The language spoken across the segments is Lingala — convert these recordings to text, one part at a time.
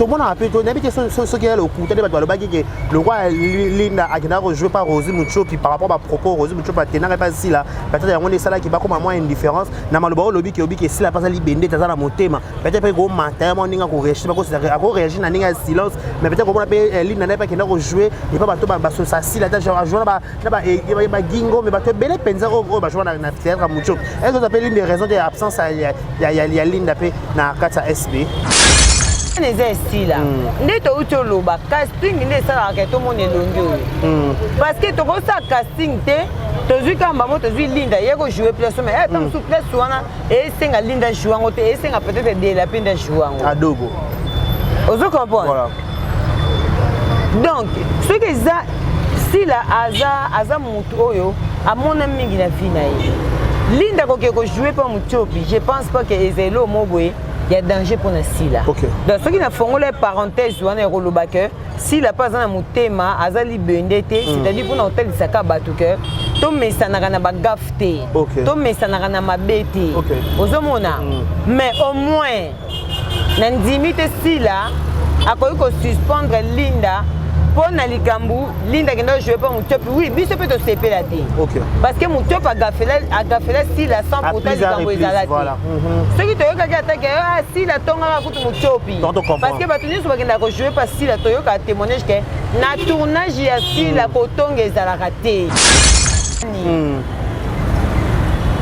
Tomonaka mpe, nayebi te soki ya lokuta nde bato balobaki ke lokwa Linda akendaka kojouer par Rosi Mutshopi par rapport bapropos Rosi Mutshopi atendaka mpe asila, peut-être yango nde esalaki bakoma mwa indifférence na maloba oyo olobi ke obi ke esila mpe aza libende te, aza na motema, peut-être mpe komata ya mwa ndenge akoréagir na ndenge ya silence. Mais peut-être komona mpe Linda nde mpe akenda kojouer epa bato basosa asila te, ajoue na bagingo, mais bato ebele mpenza oyo bajoue na théâtre ya Mutshopi. Est-ce que mpe l'une des raisons de absence ya Linda mpe na kati ya SB? Eza esila nde touti oloba, casting nde esalaka tomona elongi oyo, parce que tokosala casting te, tozwi kaka bango, tozwi Linda ye kojouer place, mais ata mosusu place wana esenga Linda joue yango te, esenga peut-être Dela mpe nde joue yango. Adogo. Ozo comprendre? Donc soki eza Sila, aza motu oyo amona mingi na vie na ye. Linda koke kojouer mpa Mutiopi, je pense pas ke eza eloko mo boye ya danger mpona Sila. Donc soki nafongola parenthèse wana ya koloba ke Sila mpe aza na motema, aza libende te, c'est-à-dire mpona kotalisaka bato ke tomesanaka na bagaffe te, tomesanaka na mabe te. Ozomona, mais au moins na ndimi te Sila akoki kosuspendre Linda mpo na likambo Linda akenda kojouer mpo Mutiopi. Oui, biso mpe tosepela te, parce que Mutiopi agafela Sila sans pourtant likambo ezala te. Soki toyokaki atake Sila tongaka kutu Mutiopi, parce que bato nyonso bakendaka kojouer mpa Sila, toyokaka témoignage ke na tournage ya Sila kotonga ezalaka te.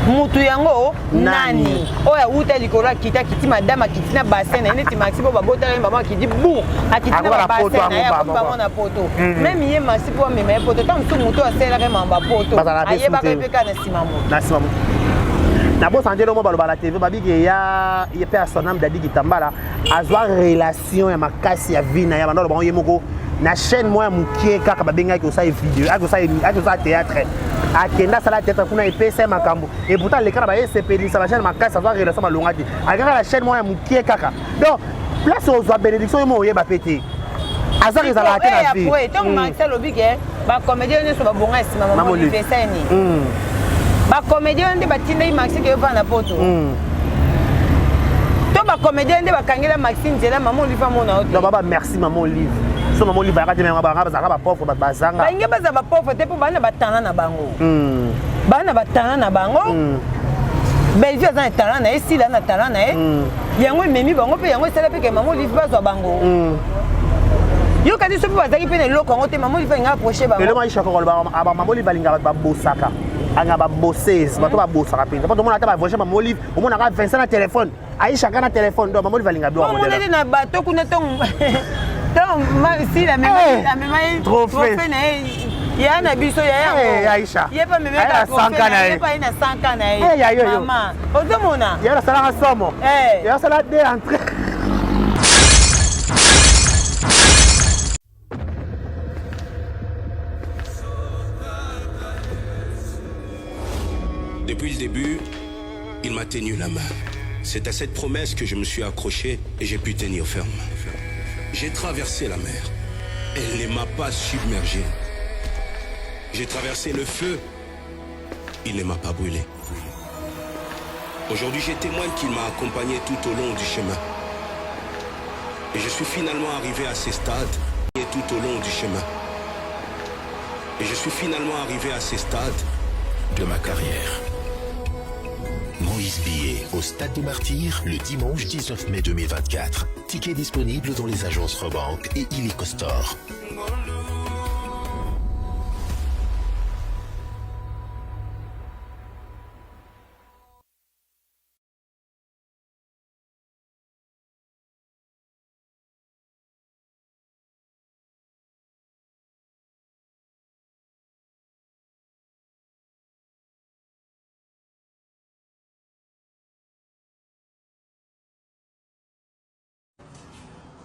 Mutu yango nani oyo awuta likolo, akiti, akiti, madame akiti na bassin na ye neti Maxi mpo babotala ye, mama akiti bu, akiti na babassin na ye, akomi bango na poto. Même ye Maxi mpo amema ye poto, ntango mosusu motu asalelaka ye mambo ya poto, ayebaka ye mpe kaka na nsima motu. Na nsima motu. Nabosana te, lomo baloba na TV babiki ya ye mpe ya sonam Dadi Kitambala azwa relation ya makasi ya vie na ye, banda olobango ye moko na chaîne moko ya mokie kaka babengaki osala video, akosala théâtre, akende asala théâtre kuna, epesa ye makambo. Et pourtant aleka na bayesepelisa bachaîne makasi, azwa relation malonga te, akaka na chaîne moko ya mokie kaka. Donc place ozwa bénédiction, yo mo oyeba mpe te, azaka ezalaka te na vie. Ntango Maxi alobi ke bacomédien nyonso babonga nsima mama Olive, esani bacomédien nde batindaki Maxi ke ovanda na poto, to bacomédien nde bakangela Maxi nzela, mama Olive amona yo te? Donc baba, merci mama Olive. So mama Olive ayaka te, banga bazalaka bapauvre, bato bazanga. Balingi baza bapauvre te, mpo baa na batana na bango, baa na batana na bango. Bellevue aza na talent na ye, Sila na talent na ye, yango ememi bango mpe yango esala mpe ke mama Olive bazwa bango. Yoka te, so mpe bazalaki mpe na eloko yango te, mama Olive alinga approche bango. Eloko Aisha koloba, mama Olive alingaka bato babosaka, alingaka babosese, bato babosaka mpenza, mpo tomona ata bavoyage mama Olive, omonaka Vincent na telefone, Aisha ka na telefone. Donc mama Olive alingaka biloko. Omoneli na bato kuna, ntongo Sila amema trophée na ye, ya na biso ya yango, Aisha ye mpe amemaka trophée na ye, mpe aye na 100 na ye. Mama, ozomona. Ye asalaka somo, ye asala de entrée. Depuis le début, il m'a tenu la main. C'est à cette promesse que je me suis accroché et j'ai pu tenir ferme. J'ai traversé la mer. Elle ne m'a pas submergé. J'ai traversé le feu. Il ne m'a pas brûlé. Aujourd'hui, je témoigne qu'il m'a accompagné tout au long du chemin. Et je suis finalement arrivé à ces stades et tout au long du chemin. Et je suis finalement arrivé à ces stades de ma carrière. Moïse Billet au Stade des Martyrs le dimanche 19 mai 2024. Ticket disponible dans les agences Rebank et Illico Store.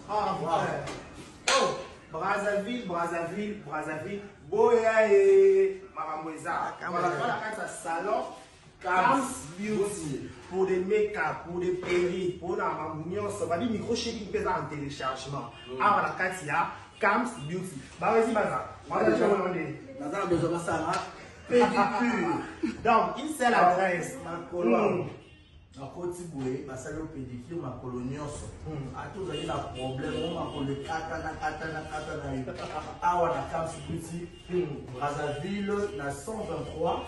Ah, ouais. Oh, Brazzaville, Brazzaville, Brazzaville, boya e makambo eza. Voilà, na kati ya salon Cams Beauty pour des make-up, pour des perruques, pour na makambo nyonso. Babi micro shaking mpe eza en téléchargement. Awa na kati ya Cams Beauty. Bawezi baza. Baza nde. Naza na besoin basala pédicure. Donc, une seule adresse. Makolo. Nakoti boye basali yo pedicure makolo nyonso ata ozali na problème o makolo ekatana katana katana yo awa na Camps Beauty, Brazzaville, na 123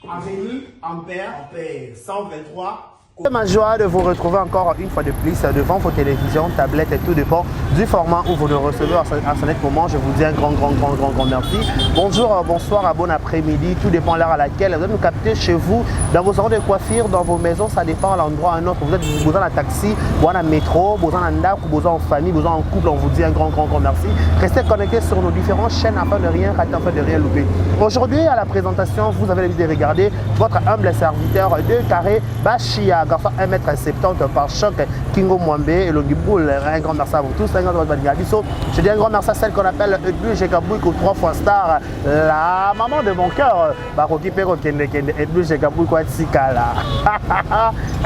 Avenue Ampère. Ampère. 123. C'est ma joie de vous retrouver encore une fois de plus devant vos télévisions, tablettes et tout dépend du format où vous le recevez à ce net moment. Je vous dis un grand, grand, grand, grand, grand merci. Bonjour, bonsoir, à bon après-midi. Tout dépend de l'heure à laquelle vous allez nous capter chez vous, dans vos salons de coiffure, dans vos maisons. Ça dépend de l'endroit à un autre. Vous êtes vous dans la taxi, vous dans la métro, vous dans la ndaku, vous en famille, vous en couple. On vous dit un grand, grand, grand merci. Restez connectés sur nos différentes chaînes afin de rien rater, afin de rien louper. Aujourd'hui, à la présentation, vous avez l'habitude de regarder votre humble serviteur de Carré Bachia, garçon 1m70 par choc, Kingo Mwambe et Boule. Un grand merci à vous tous, un grand merci à vous. Je dis un grand merci à celle qu'on appelle Edwige Kabouiko, trois fois star, la maman de mon cœur, Baroki Pero Kende Kende, Edwige Kabouiko Tikala.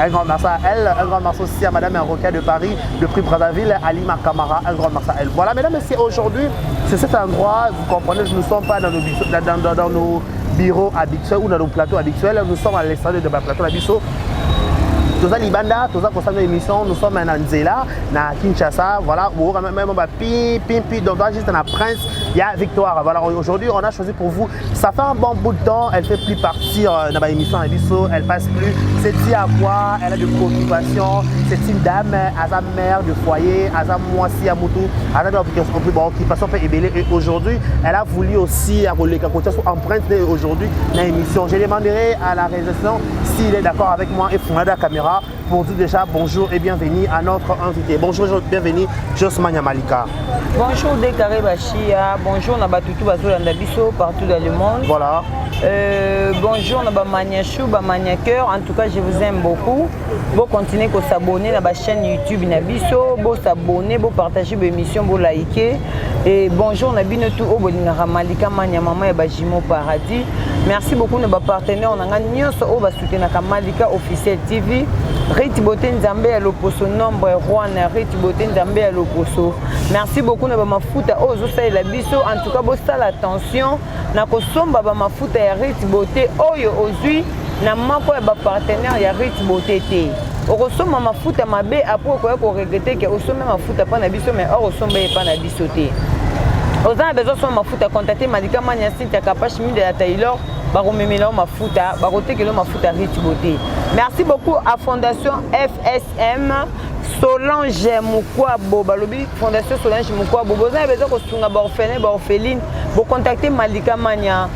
Un grand merci à elle, un grand merci aussi à Madame Roca de Paris, de Prix Brazzaville, Alima Kamara, un grand merci à elle. Voilà, mesdames et messieurs, aujourd'hui, c'est cet endroit, vous comprenez, nous ne sommes pas dans nos bureaux habituels ou dans nos plateaux habituels, nous sommes à l'extérieur de ma plateau na. Toza libanda, toza kosala émission, nous sommes na nzela na Kinshasa. Voilà, même ba pi pi pi, donc juste na Prince ya Victoire. Voilà, aujourd'hui on a choisi pour vous, ça fait un bon bout de temps, elle fait plus partir dans ma émission na biso, elle passe plus. C'est dit à quoi? Elle a des préoccupations. C'est une dame aza mère de foyer, aza mwasi ya mutu, aza de occupation pe ebele, et aujourd'hui elle a voulu aussi akoleka kotia so empreinte aujourd'hui na émission. Je demanderai à la réalisation s'il est d'accord avec moi et fond la caméra pour dire déjà bonjour et bienvenue à notre invité. Bonjour, bienvenue, Josmania Malika. Bonjour Dekaré Bachia, bonjour na batutu bazolanda biso partout dans le monde. Voilà. Bonjour na bamaniachou, bamaniaqueur, en tout cas je vous aime beaucoup. Bo continuer ko s'abonner na ba chaîne YouTube na biso, bo s'abonner, bo partager ba émission, bo liker. Et bonjour na bino tout oyo bolingaka Malika Mania, maman ya bajimo paradis. Merci beaucoup na bapartenaire na nga nyonso oyo basoutenaka Malika Officiel TV. Rit Bote, Nzambe ya loposo, nombre roi na Rit Bote, Nzambe ya loposo. Merci beaucoup na bamafuta oyo ozosalela biso. En tout cas bosala attention na kosomba bamafuta ya Rit Bote oyo ozwi na moko ya bapartenaire ya Rit Bote te. Okosomba mafuta mabe, après okoya koregretter ke osombi mafuta mpa na biso, mais or osomba ye mpa na biso te. Oza na besoin osomba mafuta, contacte Malika Mania, Cynthia Kapash, Mida ya Taylor, bakomemela yo mafuta, bakotekela yo mafuta Rit Beauté. Merci beaucoup à Fondation FSM Solange Mukwabo. Balobi Fondation Solange Mukwabo, boza na besoin kosunga baorphelin, baorpheline, bocontacte Malika Mania.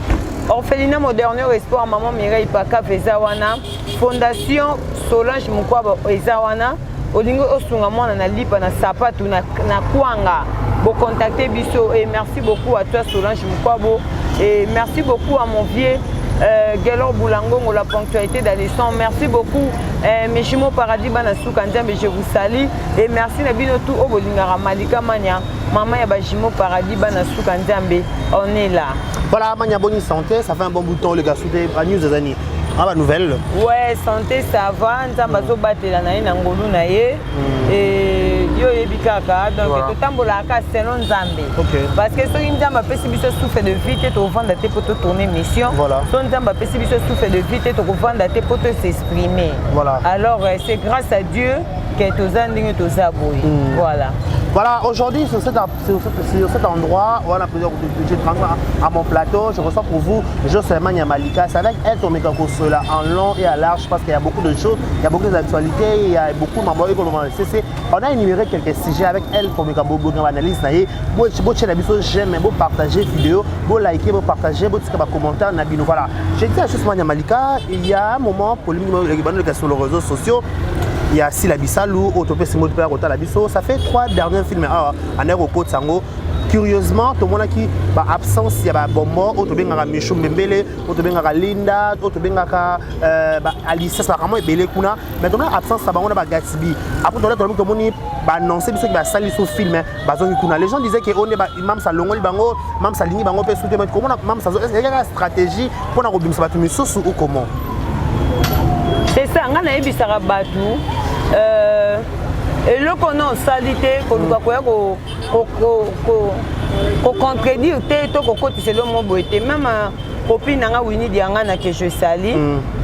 Orphelinat Moderne Espoir, Maman Mireille Pakaf eza wana. Fondation Solange Mukwabo eza wana. Olingi osunga mwana na lipa, na sapatu, na kwanga, bocontacte biso. Et merci beaucoup à toi Solange Mukwabo, et merci beaucoup à mon vieux Gelor Boulangongo, la ponctualité d'Alisson. Merci beaucoup mes jumeaux paradis, bana suka Nzambe, je vous salue. Et merci na bino tout oyo bolingaka Malika Mania, maman ya bajumeau paradis, bana suka Nzambe, on est là. Voilà, Mania, bonne santé, ça fait un bon bout de temps, les gars, la news des années. Ah bah nouvelle. Ouais, santé ça va, Nzambe azobatela na ye na ngolu na ye. Et yo oyebi kaka, donc totambolaka selon Nzambe. Parce que soki Nzambe apesi biso souffle de vie te, tokovanda te mpo totourne mission. So Nzambe apesi biso souffle de vie te, tokovanda te mpo tos'exprimer. Alors c'est grâce à Dieu que toza ndenge toza boye. Voilà. Voilà, aujourd'hui sur cet endroit, voilà, plusieurs je à mon plateau, je reçois pour vous Jocelyn Malika. C'est avec elle qu'on met cela en long et à large parce qu'il y a beaucoup de choses, il y a beaucoup d'actualités, il y a beaucoup de membres. On a énuméré quelques sujets avec elle pour mettre analyse. J'aime, bo partager vidéo, bo liker, bo partager, bo commentaire, na bino. Voilà. J'ai dit à Jocelyn Malika, il y a un moment polémique sur les réseaux sociaux. Il y a Sila Bisalu, Otopé Simo Père Biso. Ça fait trois derniers films en aéroport sango. Curieusement, tout le monde qui ba absence ya ba bombo oyo tobengaka Michou Mbembele, oyo tobengaka Linda, oyo tobengaka ba Alicia, ça vraiment ebele kuna. Mais tomona absence na bango na ba Gatsby. Après tolé tolé tomoni ba annoncer biso ki basali so film bazongi kuna. Les gens disaient que on est ba mam sa longoli bango, mam sa lingi bango pe soute, mais comment mam sa est-ce qu'il y a une stratégie pour na kobimisa bato misusu ou comment? C'est ça, nga nayebisaka bato, eloko na osali te, koluka koya kocontredire te to kokotisa eloko mo boye te. Même Copine na nga Winnie Diangana, que je salue,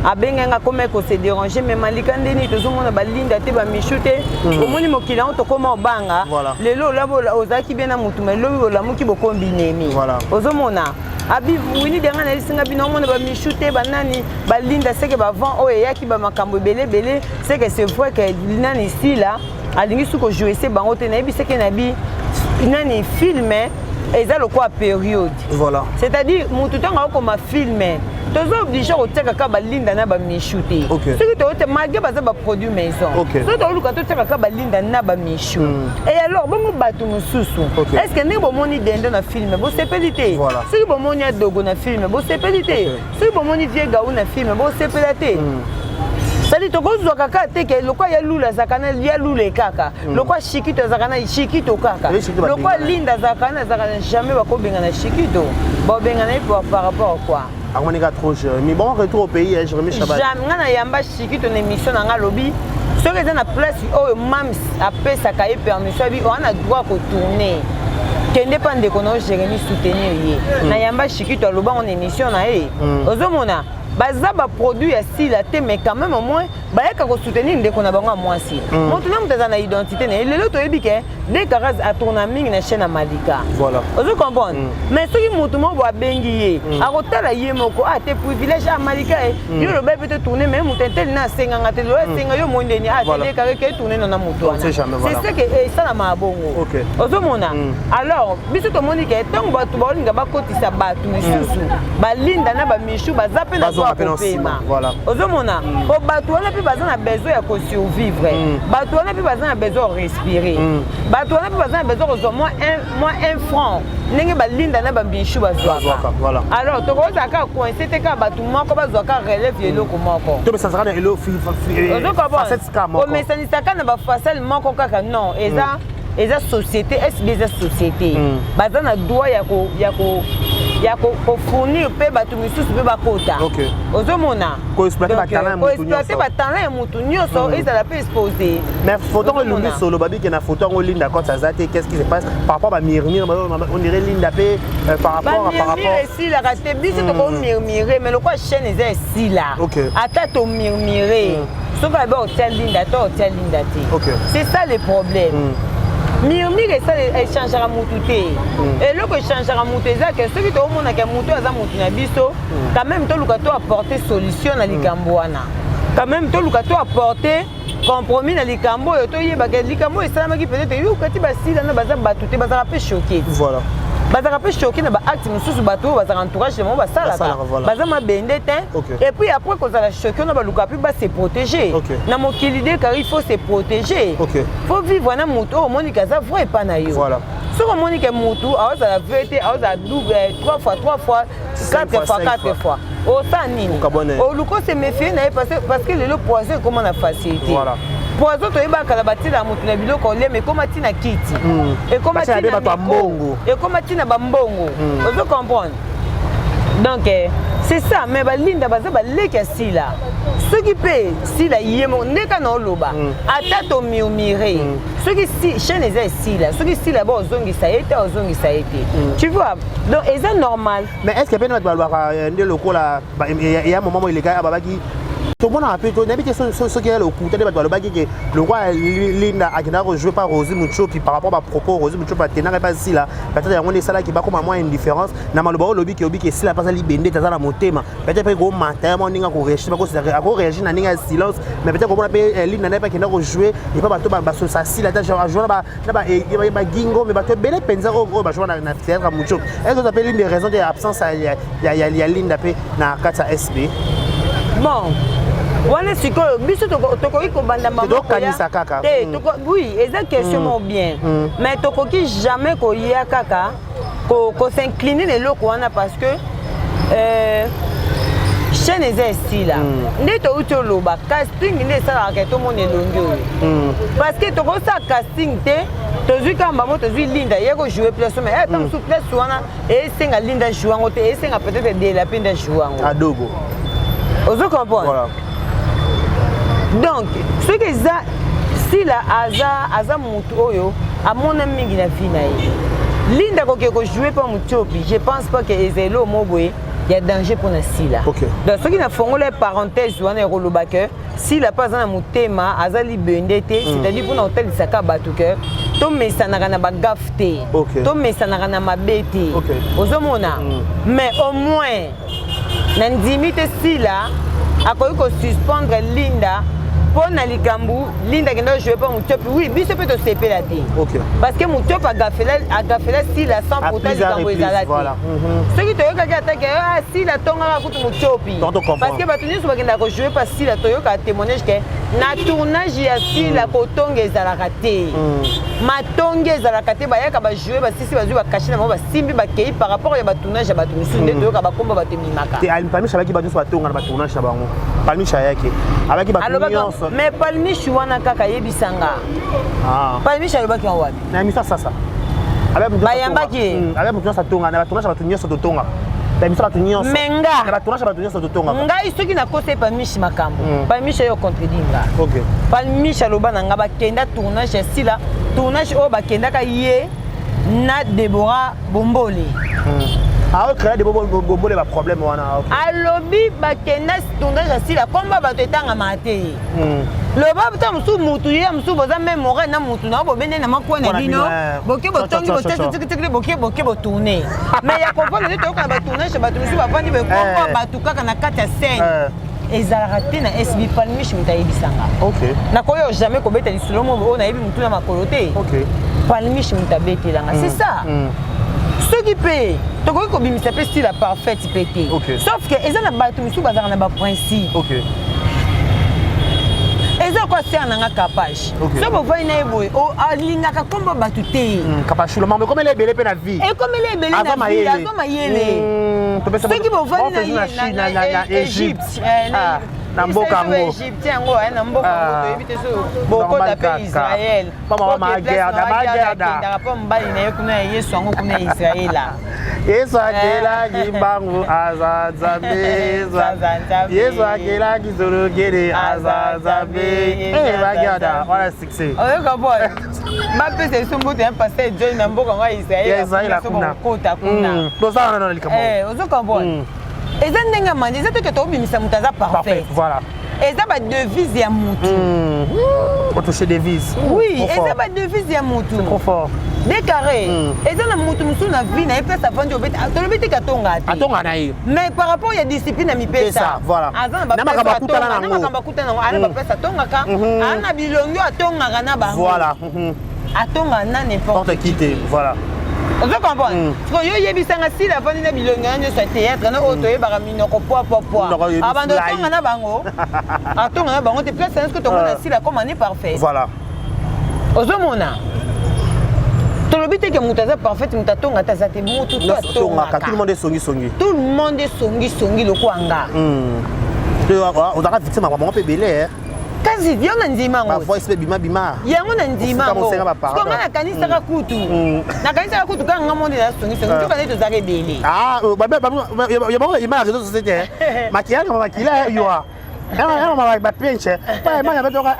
abengai nga, koma kose déranger, mais Malika, ndeni tozomona balinda te, bamishu te. Omoni mokili yango, tokóma obanga. Lelo olabo ozalaki bien na motu, mais lobi olamuki bokombinemi. Ozomona abi Winnie Diangana ayebisinga bino, omona bamishu te, banani, balinda seke bavent oyo eyaki, bamakambo ebele ebele. Seke c'est vrai que nani, Sila alingi su kojouer se bango te. Nayebi seke na bi nani, film eza lokola période. C'est-à-dire motu ntango akokoma film, toza obligé kotia kaka balinda na bamishu te. Soki toyote, malgré baza baproduit maison, soki toluka totia kaka balinda na bamishu, et alors bongo bato mosusu, est ce que ndenge bomoni dendo na film, bosepeli te? Soki bomoni adogo na film, bosepeli te? Soki bomoni vie gau na film, bosepela te? Sadi tokozwa kaka te ke lokwa ya Lula azalaka na ya Lula kaka, lokwa Shikito azalaka na Shikito kaka, lokwa Linda azalaka na azalaka na, jamais bakobenga na Shikito, bakobenga na ye par rapport à quoi? Akomonika trop Jérémy. Bon retour au pays, hein, Jérémy Chabat. Jamais. Nga na yamba Shikito na émission na nga, alobi soki eza na place oyo mams apesaka ye permission, abi oza na droit kotourner, kende mpa ndeko na yo Jérémy, soutenir ye. Na yamba Shikito, alobango na émission na ye. Ozomona baza baproduit ya Sila te, mais quand même au moins bayaka kosoutenir ndeko na bango ya mwasi. Moto na moto aza na identité na ye. Lelo toyebi ke de Karaz atourna mingi na chaîne ya Malika. Ozo comprendre? Mais soki motu moko bo abengi ye, akotala ye moko a te privilège a Malika ye. Yo loba mpe totourne, mais moto inteli na asenganga te. Lelo asenga yo, moi ndeni a te kare ke tourne nana moto wana, c'est ce que esalamaka bongo. Ozomona, alors biso tomoni ke ntango bato baolinga bakotisa bato misusu, balinda na bamishu baza mpe na droit kopema. Ozomona, po bato wana mpe baza na besoin ya kosurvivre, bato wana mpe baza na besoin ya respirer, bato wana mpe baza na besoin kozwa mwa un franc ndenge balinda na bamishu bazwaka. Alors tokozala kaka coince te, kaka bato moko bazwaka relève ya eloko moko. Komesanisaka na bafacelle moko kaka, non. Eza société SB, eza société, baza na droit ya kofournir mpe bato misusu mpe bakota. Ozomona, koexploiter batalent ya motu nyonso, ezala mpe exposé. Mais photo yango elumbi solo, babike na photo yango Linda Cote aza te. Qu'est-ce qui se passe par rapport bamurmure? On dirait Linda mpe par rapport par rapport Esilaka te. Biso tokomurmure, mais lokola chaîne eza esila, ata tomurmure, soki abe otia Linda to otia Linda te, c'est ça le problème. Murmure esala echangeaka mutu te. Eloko echangeaka mutu eza ke soki toomonaka mutu aza mutu na biso, quand même toluka to apporter solution na likambo wana, quand même toluka to apporter compromis na likambo oyo, toyebaka likambo oyo esalamaki. Peut-être yoka ti basila na baza bato te, bazalaka mpe choqué. Bazalaka mpe choqué na baacte mosusu bato oyo bazalaka entourage na bango basalaka, baza mabende te. Et puis après kozala choqué wana, baluka mpe base protéger na mokili de car il faut se protéger, faut vivre na motu oyo omoniki aza vrai epa na yo. Soki omoni ke motu aozala vrai te, aozala double, trois fois, trois fois, quatre fois, quatre fois, osala nini? Oluka ose méfie na ye, parce que lelo poison ekóma na facilité. Poison toyebaka na batina motu na biloko olema, ekóma ntina kiti, ekóma ntina mbongo, ekóma ntina bambongo. Ozo comprendre? Donc c'est ça. Mais balinda baza baleki ya Sila. Soki mpe Sila ye moko nde kaka na oloba, ata tomurmure, soki chaîne eza esila, soki Sila ba ozongisa ye te, ozongisa ye te, tu vois? Donc eza normal. Mais est ce que pene bato balobaka nde lokola ya moment mo eleka babaki, tomonaka mpe, nayebi te soki ya lokuta nde bato balobaki ke lokwa Linda akendaka kojouer par Rosi Muchopi, par rapport bapropos Rosi Muchopi atendaka mpe asila, peut-être yango nde esalaki bakoma mwa indifférence na maloba oyo olobi ke obi ke esila mpe aza libende te, aza na motema, peut-être mpe komata ya mwa ndenge akoréagir na ndenge ya silence. Mais peut-être komona mpe Linda nde mpe akenda kojouer epa bato basosa Sila te, ajoue na bagingo, mais bato ebele mpenza oyo bajoue na théâtre ya Muchopi. Est-ce que mpe l'une des raisons de absence ya Linda mpe na kati ya SB? Bon, wana sikoyo biso tokoki kobanda. Tokanisa kaka. Te, oui, eza question moko bien, mais tokoki jamais koya kaka kos'incliner na eloko wana, parce que chaîne eza esila. Nde touti oloba, casting nde esalaka ke tomona elongi oyo, parce que tokosala casting te, tozwi kaka mbamo, tozwi Linda ye kojoue place, mais ata mosusu place wana esenga Linda joue yango te, esenga peut-être Dela mpe nde joue yango. Adogo. Ozo comprendre? Donc soki eza Sila aza motu oyo amona mingi na vie na ye, Linda koke kojouer mpa Mutiopi, je pense pas ke eza eloko moko boye. Ya danger mpona Sila. Donc soki nafongola parenthèse wana ya koloba ke Sila mpe aza na motema, aza libende te, c'est-à-dire mpona kotalisaka bato ke tomesanaka na bagaffe te, tomesanaka na mabe te. Ozomona, mais au moins na ndimi te Sila akoki kosuspendre Linda mpo na likambo Linda akenda kojouer mpo Mutiopi. Oui, biso mpe tosepela te, parce que Mutiopi agafela Sila sans pourtant likambo ezala te. Soki toyokaki atake Sila tongaka kutu Mutiopi, parce que bato nyonso bakendaka kojouer mpa Sila, toyokaka témoignage ke na tournage ya Sila kotonga ezalaka te, matongi ezalaka te. Bayaka, bajouer, basisi, bazwi bacachet na bango, basimbi, bakei. Par rapport ya batournage ya bato misusu nde toyoka bakomba bato emimaka. Palmiche abaki bato nyonso batonga na batournage na bango. Palmiche ayaki, abaki bato nyonso. Mais Palmiche wana kaka yebisanga, Palmiche alobaki yango wapi? Na émission sasa. Bayambaki ye. Abe moto nyonso atonga na batournage ya bato nyonso totonga, na émission bato nyonso. Mais nga Na batournage ya bato nyonso totongaka. Ngai soki nakosa Palmiche makambo, Palmiche oyo contredit nga. Palmiche aloba na nga bakenda tournage ya Sila, tournage oyo bakendaka ye na Debora Bombole. Aocréa de Bombole baproblème wana. Alobi bakenda tournage ya Sila, komba bato etangamaka te. Loba ta mosusu mutu ye mosusu boza même moral na mutu na bobende na makwa na bino, boke botongi, botetikitiki, boke boke botourne. Mais ya comprendre nde toyoka na batournage bato mosusu bavandi bekomba bato kaka na kati ya scène, ezalaka te na SB. Palmiche moto ayebisanga. Nakoyo jamais kobeta lisolo mo oyo nayebi motu na makolo te. Palmiche moto abetelanga, c'est ça. Soki mpe tokoki kobimisa mpe style ya parfaite mpe te, sauf que eza na bato mosusu bazalaka na baprincipe. Eza lokola sere na nga Kapage, so bovandi na ye boye, alingaka nkombo bato te. Kapashula mambo ekomeli ebele mpe na vie. Ekomeli ebele na vie, aza mayele. Soki bovandi na ye na Egypte, na mboka yango. Egypte yango, na mboka yango toyebi te, so bokota mpe Israel, akendaka mpo mobali na ye kuna ya Yesu yango kuna ya Israela. Yesu akelaki mbangu, aza Nzambe. Yesu akelaki zolokele, aza Nzambe. Bagada wana succès. Oyoka po bapesa biso mbote ya pasteur John na mboka ngo ya Israel kuna. Kokota kuna. Toza wana na likambo. Ozo comprendre, eza ndenge ya mandi, eza toke tobimisa moto aza parfait. Voilà. Eza badevise ya mutu. Otouche devise. Oui, eza badevise ya mutu. Trop fort. De carré, eza na mutu mosusu na vie na ye, place avandi obeti, tolobi te katonga te. Atonga na ye. Mais par rapport ya discipline ya mipesa, aza na makambo akutana nango, makambo akutana nango, aza na baplace atongaka, aza na bilongi oyo atongaka na bango. Atongaka na n'importe qui te, voilà. Ozo comprendre, siko yo oyebisanga Sila avandi na bilongi na nyonso ya théâtre na oyo toyebaka minoko pwa pwa pwa, abanda otonga na bango, atonga na bango te. Place na soki tomona Sila comme ane parfait. Ozomona, tolobi te ke moto aza parfait, moto atonga te aza te, motu to atongaka. Tout le monde esongisongi. Tout le monde esongisongi lokola nga. Ozalaka victime makambo mpe ebele. Kasi yo na ndima yango. Bavoice mpe bima bima. Yango na ndima yango. Nga nakanisaka kutu, nakanisaka kutu kaka nga monde na songisongi, toka nde tozalaka ebele. Bango ima ya réseau sociaux te, makila makila yoa bapenche maya batoka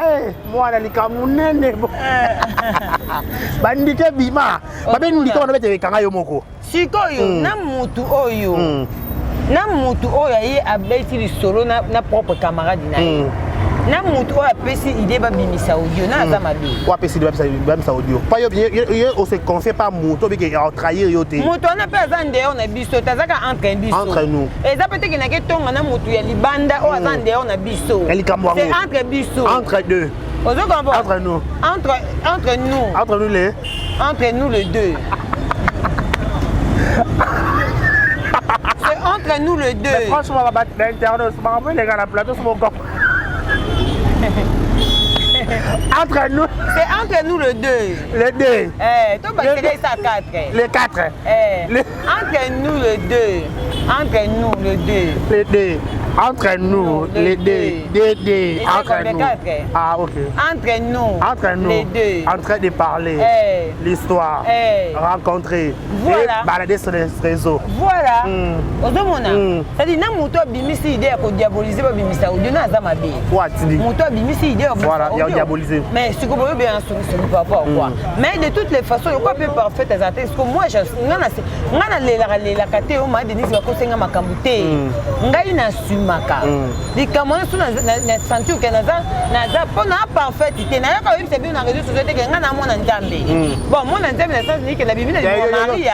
mwana likambo monene, bandike bima babeni likambo na bete ekanga yo moko. Sikoyo na mutu oyo aye abeti lisolo na propre camarade na ye, na mutu oyo apesi idée babimisa audio, na aza mabe. Oyo apesi idée babimisa audio pa yo, ye ose confie pa moto obike atrahir yo te. Moto wana mpe aza ndeyor na biso te, azaka entre biso. Entre nous. Eza mpe tekenaki etonga na motu ya libanda oyo aza ndeyor na biso. Ya likambo yango. C'est entre biso. Entre deux. Ozo comprendre? Entre nous. Entre nous. Entre nous les Entre nous les deux, c'est entre nous les deux. Mais franchement, l'internet, makambo eleka na plateau soko entre nous. C'est entre nous les deux. Les deux. Eh, to bakele ça quatre. Les quatre. Eh, entre nous les deux, entre nous les deux. Les deux. Entre nous, les deux, deux, deux, entre nous. Ah, ok. Entre nous. Entre nous. Les deux. En train de parler. Hey. L'histoire. Hey. Rencontrer. Voilà. Et balader sur les réseaux. Voilà. Ozomona. C'est-à-dire, na moto abimisi idée ya kodiaboliser babimisa audio na aza mabe. Moto abimisi idée ya voilà, ya diaboliser. Mais sikoyo boyobi ya songisongi par rapport à quoi. Mais de toutes les façons, yoka mpe parfaite aza te. Sikoyo moi, nga nalelaka lelaka te o maa Denise bakosenga makambo te. Ngai nasumaka likambo wana so na sentir ke naza mpo na parfaite te. Nayaka oyebisa bino na réseau sociaux te ke ngai na mwana Nzambe. Bon, mwana Nzambe na sens nini? Ke nabimi na limo Maria.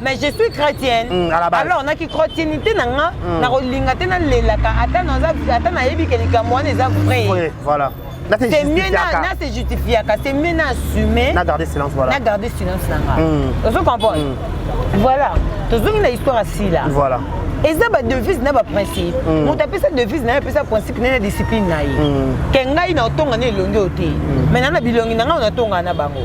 Mais je suis chrétienne. Alors naki chrétienité na nga, nakolinga te nalelaka ata nayebi ke likambo wana eza vrai. Voilà. C'est mieux na se justifiaka, c'est mieux na assumer. Na garder silence, voilà. Na garder silence na nga. Ozo comprendre? Voilà, tozongi na histoire asila. Voilà. Eza badevise na baprincipe. Moto apesa devise na ye, apesa principe na ye na discipline na ye. Ke ngai na otonga na elongi oyo te, mais na bilongi na ngai onatonga na bango.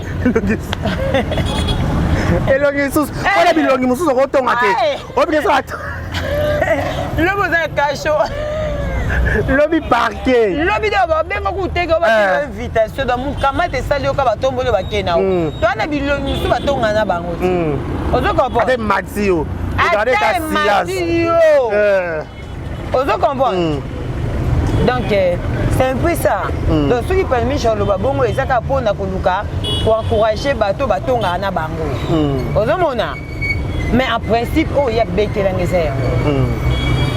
Elongi lisusu mpona bilongi mosusu okotonga te, obike so. Lobi oza kasho. Lobi parquet. Lobi do babenga kuteke, obapesa invitation donc mokamata esali yoka batomboli bakei na yo. To wana bilongi mosusu batonga na bango te, ozo comprendre? Ate mati yo. Ata emati yo, ozo comprendre? Donc c'est un peu ça. Donc soki Palmiche aloba bongo, eza kaka mpona koluka koencourager bato batongaka na bango, ozomona? Mais en principe, oyo ya betelanga eza yango.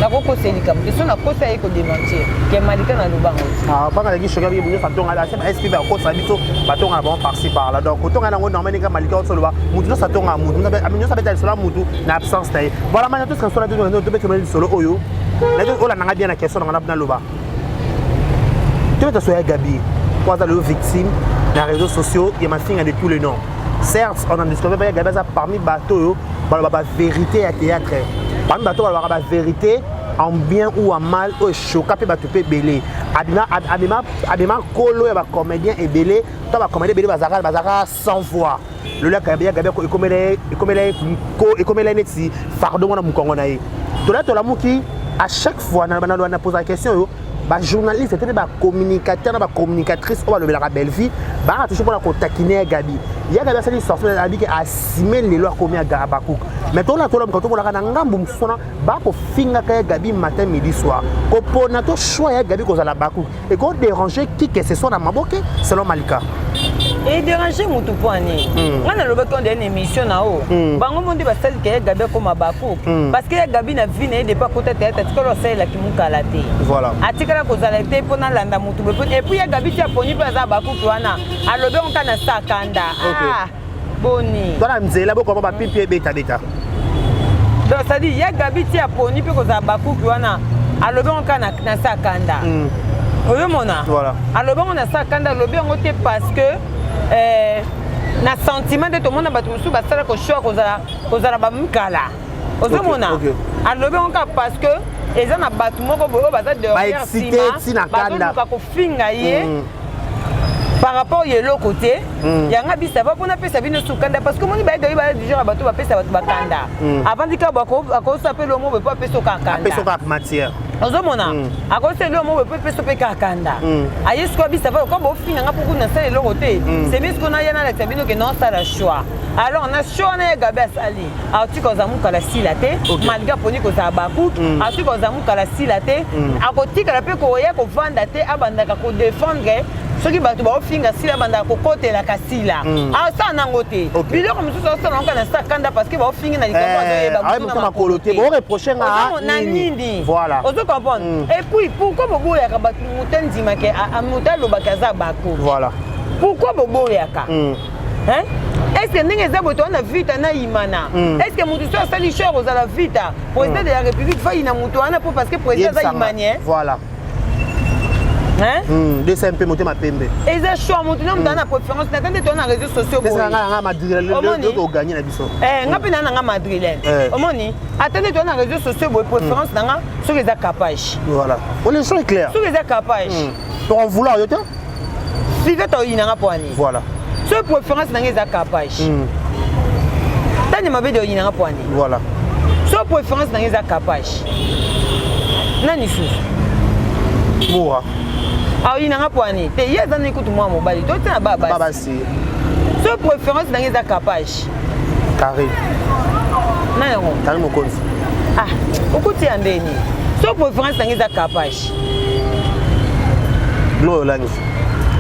Nakokosa likambo te, so nakosa ye kodémentir ke Malika nalobango te. Banga alaki choqué, abi nyonso atonga sp bakosa biso, batonga na bango par-ci par-là. Donc kotonga nango normal, ndenge Malika osoloba, mutu nyonso atonga, mutu nyonso abeta lisolo ya mutu na absence na ye. Voilà, mana tosika solo, tobetela lisolo oyo olandanga bien na question nanga. Naloba, tobeta so ya Gabi po aza lelo victime na réseaux sociaux ya mafinga de tous les noms. Certes, on en discouvert ya Gabi aza parmi bato oyo baloba bavérité ya théâtre, parmi bato balobaka bavérité en bien ou en mal, oyo echoka mpe bato mpe ebele. Abima nkolo ya bacomédien ebele to bacomédien ebele bazalaka sans voix. Lelo ya Gabi ekomela neti fardeau wana mokongo na ye. Tola tolamuki à chaque fois na posa question oyo, bajournaliste te mpe bacommunicateur na bacommunicatrice oyo balobelaka Bellevie baka toujours mpona kotakine ya Gabi. Ya Gabi asali sortie, abiki asime lelo akomi Abakuk. Mais tola tolamuka, tomonaka na ngambu mosusu wana bakofingaka ya Gabi matin, midi, soir. Kopona to choix ya Gabi kozala Bakuk ekodéranger qui que ce soit na maboke, selon Malika? Edéranger motu mpo ani? Ngai nalobaki onde na émission na o bango mo nde basalika ya Gabi akoma Bakuk, parce que ya Gabi na vie na ye depuis akota théâtre atikala asalelaki mokala te. Atikala kozala te mpo nalanda motu boye. Et puis ya Gabi ti aponi mpe aza Bakuki wana, alobi yango kaka na sa kanda. Boni? Twana nzela bokoma bapipi ebetabeta. Donc c'est-à-dire ya Gabi ti aponi mpe kozala Bakuki wana, alobi yango kaka na sa kanda, oyomona? Alobi yango na sa kanda, alobi yango te parce que na sentiment nde tomona bato mosusu basala kochoix kozala bamikala, ozomona? Alobi yango kaka parce que eza na bato moko boye oyo baza derrière nsima, bazoluka kofinga ye par rapport ya eloko te. Yanga bisa va mpona apesa bino sukanda, parce que omoni bayegayi baya du genre bato bapesa bato bakanda. Avandi kaka akosa mpe lomo boye mpo apesa oka kanda. Ozomona, akosa eloko moko boye mpo epesa mpe kaka kanda. Aye sikoyo bisa va lokwa bofinganga mpo kuna nasala eloko te, c'est bien. Sikoyo naya nalakisa bino ke naosala choix. Alors na choix wana ya Gabi asali, akotika kozala mokala sila te, malgré aponi kozala Bakuki. Akotika kozala mokala sila te, akotikala mpe koya kovanda te, abandaka kodéfendre soki bato baofinga sila, abandaka kokotelaka sila. Asala nango te. Biloko mosusu asala nango na sa kanda, parce que baofingi na likambo azoyeba makolo te, boreproche nga na nini, ozo comprendre? Et puis pourquoi boboyaka bato moto andimake, moto alobaka aza Bakuki? Pourquoi boboyaka? Est ce que ndenge eza boye, toza na vita na imana, est ce que motu so asali choix kozala vita président de la République, fayina motu wana mpo parce que président aza imanie? Voilà. DCMP motema pembe. Eza choix, motu na motu aza na préférence na tande. Toza na réseaux sociaux. Nga madrilène na biso. Nga mpe naa nanga madrilène. Omoni, ata nde toza na réseaux sociaux boye, préférence na nga soki eza capage. Voilà, le choix est clair. Soki eza capage. To vouloir yo te. Five toyinanga mpo ani? Voilà. Soki préférence na nga eza capage, tani mabe de oyinanga mpo ani? Voilà. So préférence na nga eza capage. Nani susu? Mura. Aoyina nga pwani te, ye aza nikutu mwa mobali to te na ba basi. So préférence na nga eza capage. Carré. Na yango. Carré mokonzi. Ah, okuti ya ndeni. So préférence na nga eza capage. Gloire Olangi.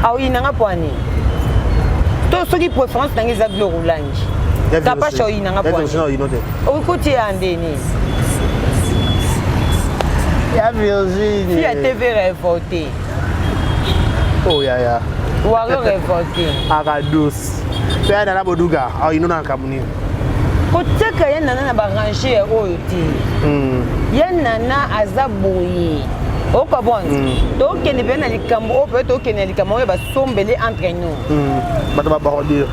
Aoyina nga pwani. To soki préférence na nga eza Gloire Olangi. Capage aoyina nga pwani. Okuti ya ndeni. Ya Virginie. Fille ya TV révoltée. Oh yaya. Waro révolté. Aka douce. Pe ya nana boduga, aoyino na makambo nini? Kotiaka ya nana na barange oyo te. Ya nana aza boye. Okobona. Tokende mpe na likambo oyo mpe tokende na likambo oyo basombele entre nous. Bato ba bordure.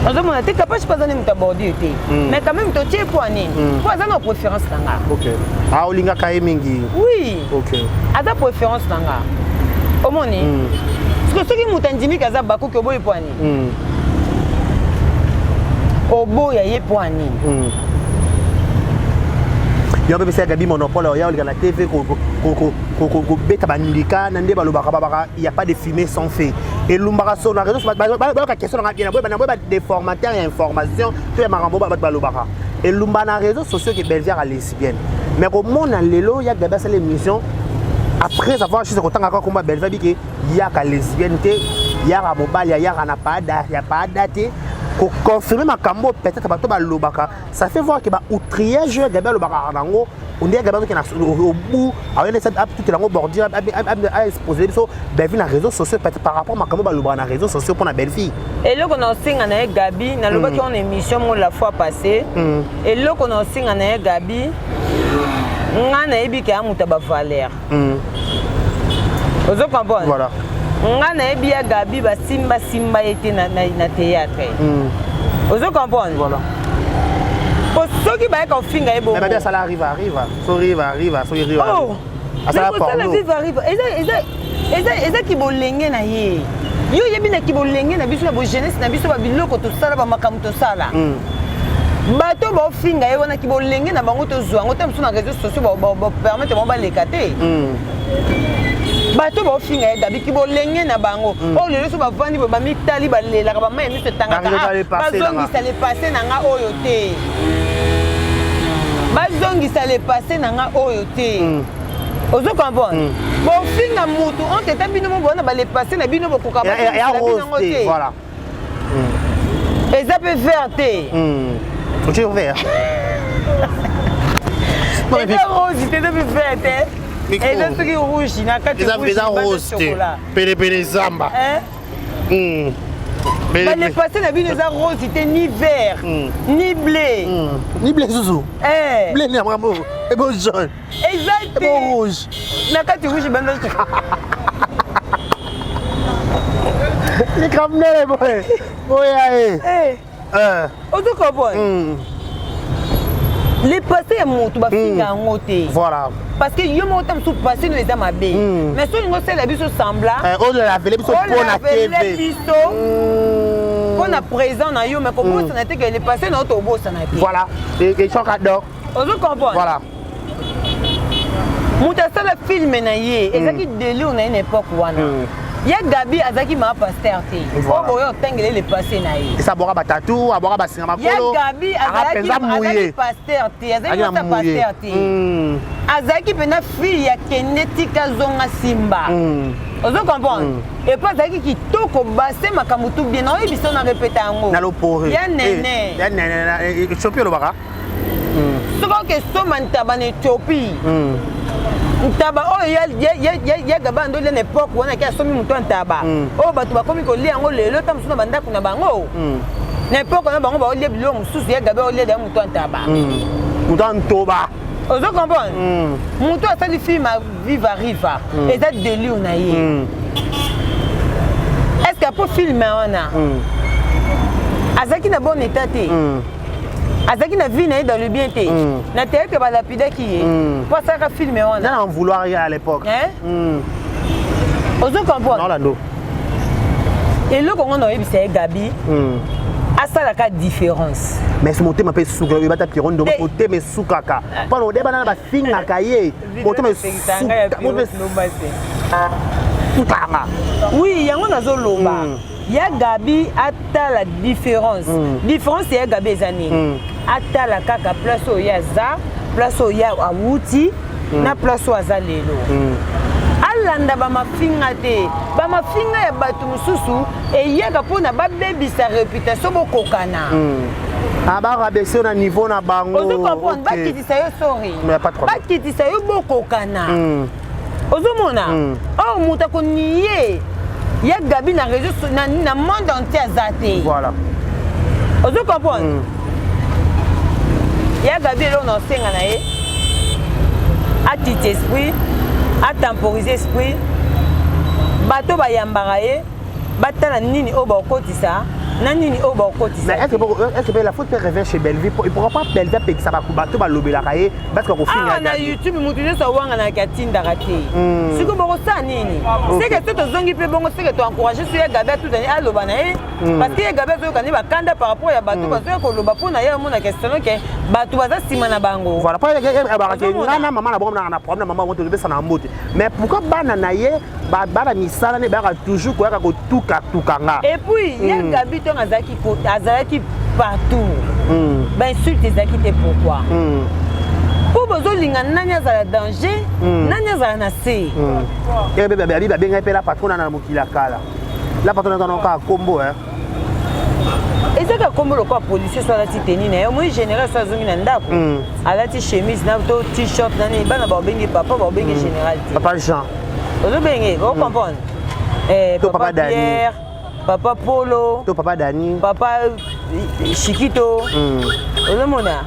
Ozomona te kapasi mpo aza nde moto ya bordure te. Mais quand même totie po nini? Po aza na préférence na nga. Ok. Ah, olingaka ye mingi. Oui. Ok. Aza préférence na nga. Omoni? Parce que soki moto andimiki aza bakoki oboyi po nini? Oboya ye po nini? Yo mpe pesa Gabi monopole oya oleka na TV kobeta bandika na nde balobaka babaka y a pas de fumée sans feu. Elumbaka so na réseau bayoka question nanga bien boye boye ba déformateur ya information to ya makambo bato balobaka. Elumba na réseaux sociaux ke Belgique a lesbienne. Mais komona lelo ya Gabi asala émission après avoir juste kotanga kaka komba Belgique bike yaka lesbienne te yaka mobali yaka na pada ya pada te koconfirme makambo peut-être bato balobaka. Ça fait voir que ba outillage ya Gabi alobaka nango on dirait Gabi azokende au bout aoyena atutela yango bordure aexpose biso Bellevue na réseaux sociaux peut-être par rapport makambo balobaka na réseaux sociaux mpona Bellevue. Eloko na osenga na ye Gabi, nalobaki wana émission moko la fois passée, eloko na osenga na ye Gabi, nga nayebi ke ya moto ya bavaleur. Ozo comprendre? Voilà. Nga nayebi ya Gabi basimbasimba ye te na théâtre. Ozo comprendre? Voilà. Po soki bayaka kofinga ye bongo. Mais babi asala arriva arriva, so riva arriva, so riva. Oh. Asala Mais kosala porno. viva arriva eza kibolenge na ye. Yo oyebi na kibolenge na biso na bojeunesse na biso babiloko tosala bamakambo tosala. Bato baofinga ye wana kibolenge na bango tozwa yango te mosusu na réseaux sociaux bapermettre bango baleka te. Bato baofinga ye Gabi kibolenge na bango. Oyo lelo so bavandi boye bamitali balelaka bamai ya miso etangaka. Barega le passé na nga. Bazongisa le passé na nga oyo te. Bazongisa le passé na nga oyo te. Ozo comprendre? Bofinga mutu entre ta bino mo bona ba le passé na bino bokoka Ya bazongisa bino rose yango te, te. voilà. Eza pe vert te. Otie vert. Eza rose te, eza pe vert te. Micro. Eza soki rouge na kati rouge Eza libanda rose te. chocolat. Pelepele zamba. Hein? Ba le passé na bino eza rose te, ni vert, ni bleu. Ni bleu susu. Eh. Bleu ni makambo. Ebo jaune. Eza te. Ebo rouge. Na kati rouge banda chocolat. Likambo nene boye. Boya ye. Eh. Ozo comprendre? Le passé ya moto bafinga yango te. Voilà. Parce que yo moko ta mosusu passé no eza mabe. Mais soki olingi osala biso semblant, olavele biso mpo na olavele TV. biso mpo na présent na yo, mais kobosana te ke le passé na yo tobosana te. Voilà. Et choc adore. Ozo comprendre? Voilà. Moto asala film na ye, ezalaki délire na ye na époque wana. Ya Gabi azalaki maa pasteur te. Voilà. Oyo boye otangele le passé na ye. Esa abwaka batatu, abwaka basinga Ya makolo. Gabi Aka mpenza azalaki mouillé. pasteur te, azalaki Azalaki na mwasi ya mouillé. pasteur te. Azalaki mpena fille ya kende tika zonga simba. Ozo comprendre? Et puis azalaki kitoko base makambo tout bien. Naoyebi so na répéta yango. Na lopore. Ya nene. Ya nene. Ethiopie olobaka? Soki oke soma ntaba na Ethiopie. Ntaba oyo ya Gabi andolia na époque wana ke asomi moto ya ntaba. Oyo bato bakomi kolia yango lelo ta mosusu na bandako na bango. Na époque wana bango baolia biloko mosusu ya Gabi aolia deya moto ya ntaba. Moto ya ntoba. Ozo comprendre? Moto asali film ya Viva Riva. Eza délire na ye. Est-ce que apo film wana azalaki na bon état te? Azalaki na vie na ye dans le bien te. Na théâtre balapidaki ye. Po asalaka film wana. Nana en vouloir à l'époque. Hein? Ozo comprendre? Nolando. Eloko ngo na oyebisa ye Gabi. Asalaka différence. Mais motema mpe esuka, oyo bata Pierrot Ndomba, motema esukaka mpona odebana na bafingaka ye, motema esukanga. Oui, yango nazoloba. Ya Gabi atala différence. Différence ya Gabi eza nini? Atala kaka place oyo ye aza, place oyo ye awuti na place oyo aza lelo. Alanda bamafinga te. Bamafinga ya bato mosusu eyaka mpona babebisa réputation, bokokana. Abarabaisser na niveau na bango. Ozo comprendre? Bakitisa yo, sorry, bakitisa yo, bokokana. Ozomona oyo moto akoniye ya Gabi na réseau na monde entier aza te. Ozo comprendre? Ya Gabi, eloko na osenga na ye, atiti esprit, atemporiser esprit. Bato bayambaka ye, batala nini oyo bakotisa na nini oyo bakotisa. Mais est-ce que la faute peut revenir chez Bellevue? Pourquoi pas Bellevue apekisa bato balobelaka ye parce que kofinga? Awa na YouTube, motu nyonso awanganaka, atindaka te. Sikoyo bokosala nini? Seke so tozongi mpe bongo, seke toencourage so ya Gabi atutani, aloba na ye, parce que ye Gabi azoyoka nde bakanda par rapport ya bato bazoya koloba mpo na ye. Amonaka seno ke bato baza nsima na bango. Voilà, po nga na mama na bango na problème na mama bango, tozopesa na mbote. Mais pourquoi bana na ye, bana misala ne bayaka toujours koyaka kotukatuka nga? Et puis ya Gabi, ntongo azalaki partout, bainsulte ezalaki te. Pourquoi? Mpo bozolinga nani azala danger, nani azala na se. Abi babengai mpe la patron na mokili ya kala, la patron azana kaka kombo. Ezaka kombo lokola policier so alati tenue na ye. Omoi général so azongi na ndako, alati chemise na to t-shirt na nini, bana baobengi papa, baobengi général te. Papa Jean. Ozobenge, ocomprendre? To papa Pierre, papa Polo. To papa Dani. Papa Shikito. Ozomona?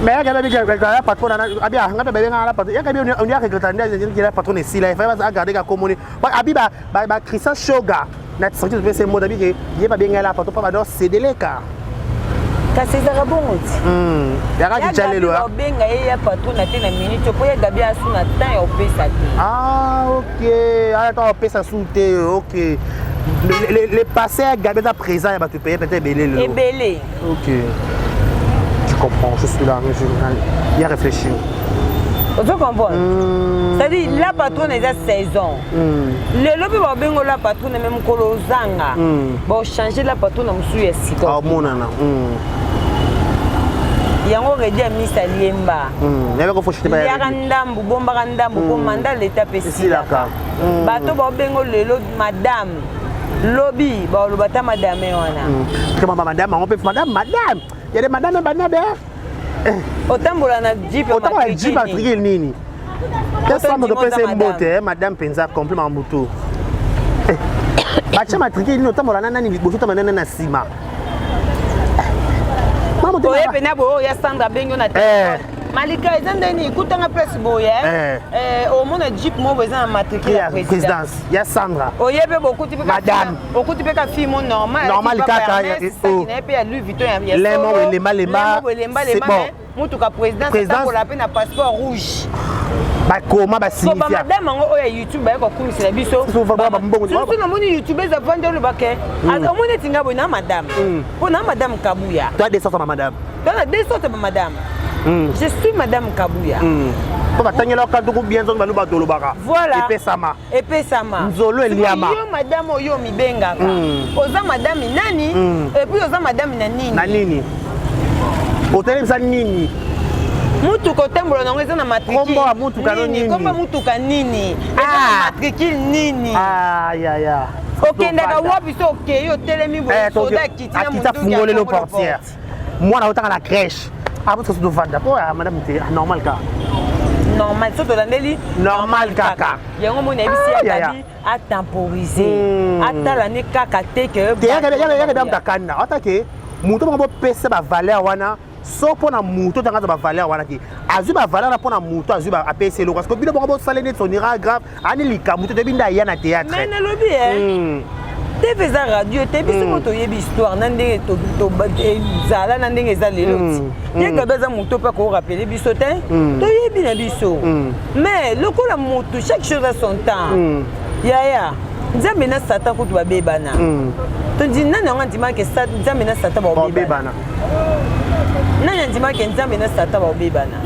Mais yaka babi la patron abi nga mpe babenga la patron. Yaka bi on ya regretter nde la patron esila, il fallait agarder ka komoni abi ba ba Christian Shoga na sorti topesa ye mbote, abi ke ye babenga la patron mpo bado sedeleka. Kasi ezalaka bongo ti. Yaka kitya lelo. Babenga ye ya patron na te na minute, mpo ya Gabi asu na temps ya opesa te. Ah ok, aya to opesa su te. Ok, le passé ya Gabi eza présent ya bato peye peut-être ebele lelo. Ebele. Ok, tu comprends, je suis là, je bien réfléchir. Ozo comprendre? C'est-à-dire, la patronne eza saison. Lelo mpe babengo la patronne, me mokolo ozanga, baochange la patronne na mosusu ya sika. Amonana. Yango redi ya misa liemba. Liaka ndambu, bombaka ndambu, mpo manda leta mpe esilaka. Bato baobengo lelo madame, lobi baoloba ta madame wana. Madame yango mpe madame, madame yade, madame banabe. Otambola na jeep. Otambola na jeep matricule nini? Tesambo topesa mbote madame mpenza complet makambo tu. Batia matricule nini? Otambola na nani liboso, otambola na nani na nsima? Oye pena boye, oyo ya Sandra abengi yo na telefone: "Malika, eza ndeni kutanga place boye." Omona jeep moko eza na matricule ya présidence ya Sandra. Oye mpe bokuti. Madame. Okuti mpe ka fille mo normal. Normal kaka. Saki na ye mpe ya Louis Vuitton ya lemo elemba lemba. Elemba lemba. Mutuka présidence, atambola mpe na passeport rouge. Bakoma basignifia. Bamadame yango oyo ya YouTube baye kokumisela biso. Surtout namoni YouTube eza vandi, olobake omoni eti nga boye na madame, mpo na madame Kabuya. Toi, deux sortes madame. Toi na deux sortes madame. Je suis madame Kabuya. Mpo batangelaka tuku bien, nzongo balo bato olobaka. Voilà. Epesama. Epesama. Nzolo eliama. Yo madame oyo omibengaka, oza madame nani? Et puis oza madame na nini? Na nini? Otelemisa nini? Mutuka otambola nango eza na matricule? Kombo ya mutuka no nini? Kombo ya mutuka nini? Eza na matricule nini? Ayaya. Okendaka wapi? So okei, otelemi boye, soda akiti na akiti, afungolelo portière. Mwana otanga na crèche apo soso tovanda po ya madame te, normal kaka. Normal, so tolandeli. Normal kaka. Yango moni nayebisi ya Gabi atemporiser, atala ne kaka te ke te yaka bia kanda atake moto moko bopesa bavaleur wana so mpo na moto otanga aza bavaleur wana te, azwi bavaleur wana mpo na moto azwi, apesi eloko, parce que bino bongo bosala neti on ira grave ani likambo te, toyebi nde aya na théâtre. Mais nalobi e. TV eza radio te. Biso mo toyebi histoire na ndenge ezala, na ndenge eza lelo ti. Ye Gabi aza moto mpe akorappeler biso te, toyebi na biso. Mais lokola motu, chaque chose a son temps. Yaya, Nzambe na Satan kutu babebana. Tondi nani yango andimaki Nzambe na Satan baobebana? Nani andimaki Nzambe na Satan baobebana?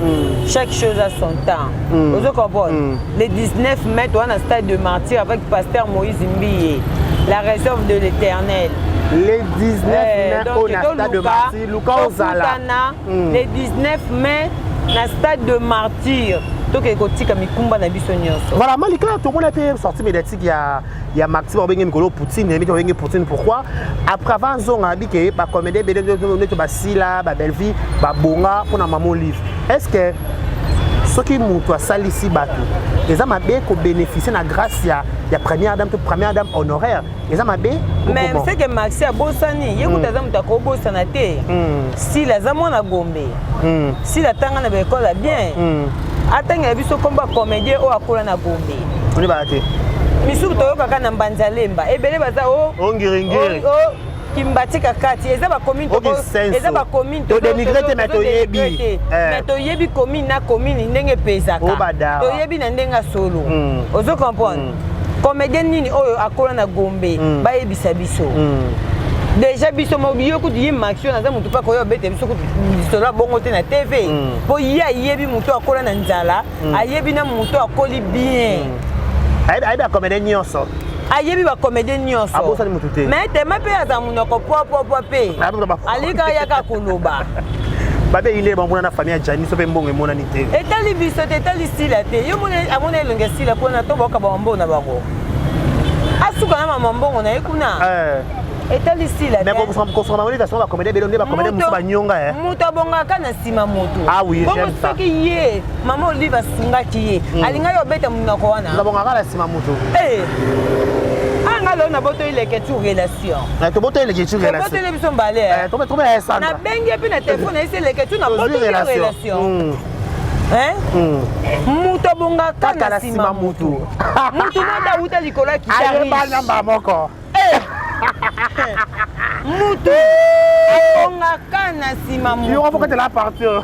Chaque chose a son temps. Ozo comprendre? Le 19 mai, toza na Stade de Martyr avec pasteur Moïse Mbiye, la réserve de l'Éternel. Le 19 mai oyo na Stade de Martyr, luka ozala. Le 19 mai na Stade de Martyr, tokende kotika mikumba na biso nyonso. Voilà, Malika, tomoni mpe sortie médiatique ya Maxime, babenge mikolo Poutine, yebi te babenge Poutine pourquoi. Après, avant nzonga abi ke bacomédien ebele neti Basila, Babelvie babonga mpona Mama Olive. Est ce que soki moto asalisi bato, eza mabe kobénéficie na grâce ya première dame to première dame honoraire? Eza mabe? Mais c'est que Maxi abosani ye kuta, aza moto akobosana te. Sila aza mwana Gombe. Sila atanga na baekole ya bien. Atangela biso nkombo ya comédien oyo akola na Gombe. Oyebaka te. Misusu toyokaka na Mbanza Lemba, ebele baza o Ongiringiri. Kimbatika kati, eza bacommune. Eza bacommune. Todénigre te, mais toyebi. Mais toyebi commune na commune ndenge epezaka, toyebi na ndenge ya solo. Ozo comprendre? Comédien nini oyo akola na Gombe? Bayebisa biso déjà. Biso yo kutu, ye Maxi oyo naza motu mpe akoya obete biso kutu lisolo ya bongo te na TV, mpo ye ayebi motu akola na nzala, ayebi na motu akoli bien. Ayebi bacomédien nyonso. Ayebi bacomédien nyonso. Abosani motu te. Mais tema mpe aza monoko pwapwapwa mpe alika yaka koloba. Babe nde bamona na famille ya Jani so mpe mbongo emonani te. Etali biso te, etali Sila te. Yo amona elongi ya Sila mpona to baoka bamambongo na bango, asuka na mama mbongo na ye kuna. Etali Sila. Mais kosonga bango neti asonga bacomédien ebele nde bacomédien mosusu banyonga. Moto abongaka na nsima moto. Ah oui. Bongo soki ye Mama Olive asungaki ye, alingaki obeta monoko wana. Abongaka na nsima moto. Anga lelo na boto ileke tu relation. Toboto eleke tu relation. Toboteli biso mbale. Nabengi ye mpe na telefone, ayesi eleke tu na botoli relation. Moto abongaka na nsima motu. Motu moko awuta likolo ya kitari moko. Mutu abongaka na nsima. Mutu partir.